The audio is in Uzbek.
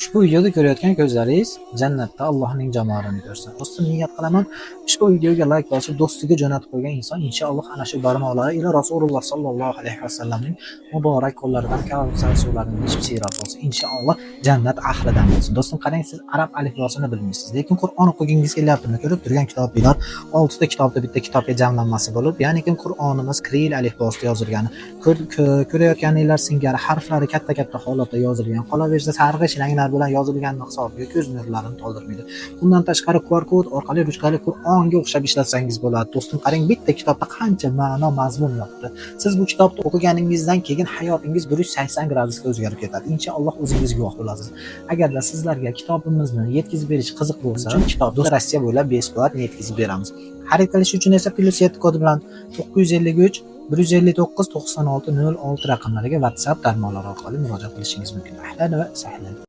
Ushbu videoda ko'rayotgan ko'zlaringiz jannatda Allohning jamolini ko'rsin. Do'stim, niyat qilaman, ushbu videoga layk bosib, do'stiga jo'natib qo'ygan inson inshaalloh ana shu barmoqlari ila Rasululloh sollallohu alayhi vasallamning muborak qo'llaridan Kavsar suvlarini ichib siyrob bo'lsin. Inshaalloh jannat ahlidan bo'lsin. Do'stim, qarang, siz arab alifbosini bilmaysiz, lekin Qur'on o'qigingiz kelyaptimi? Ko'rib turgan kitoblar 6 ta kitobda bitta kitobga jamlanmasi bo'lib, ya'ni Qur'onimiz kirill alifbosida yozilgani, ko'rayotganinglar singari harflari katta-katta holatda yozilgan, qolaversa sarg'ish ranglar bilan yozilganini hisobiga ko'z nurlarini toldirmaydi. Bundan tashqari QR kod orqali ruchkali Qur'onga o'xshab ishlatsangiz bo'ladi. Do'stim, qarang, bitta kitobda qancha ma'no mazmun yotibdi. Siz bu kitobni o'qiganingizdan keyin hayotingiz 180 gradusga o'zgarib ketadi. Inshaalloh o'zingiz guvoh bo'lasiz. Agarda sizlarga kitobimizni yetkazib berish qiziq bo'lsa, kitobni Rossiya bo'ylab besplat yetkazib beramiz. Xarid qilish uchun esa +7 kodi bilan 953 159 96 06 raqamlariga WhatsApp tarmoqlari orqali murojaat qilishingiz mumkin. Ahlan va sahlan.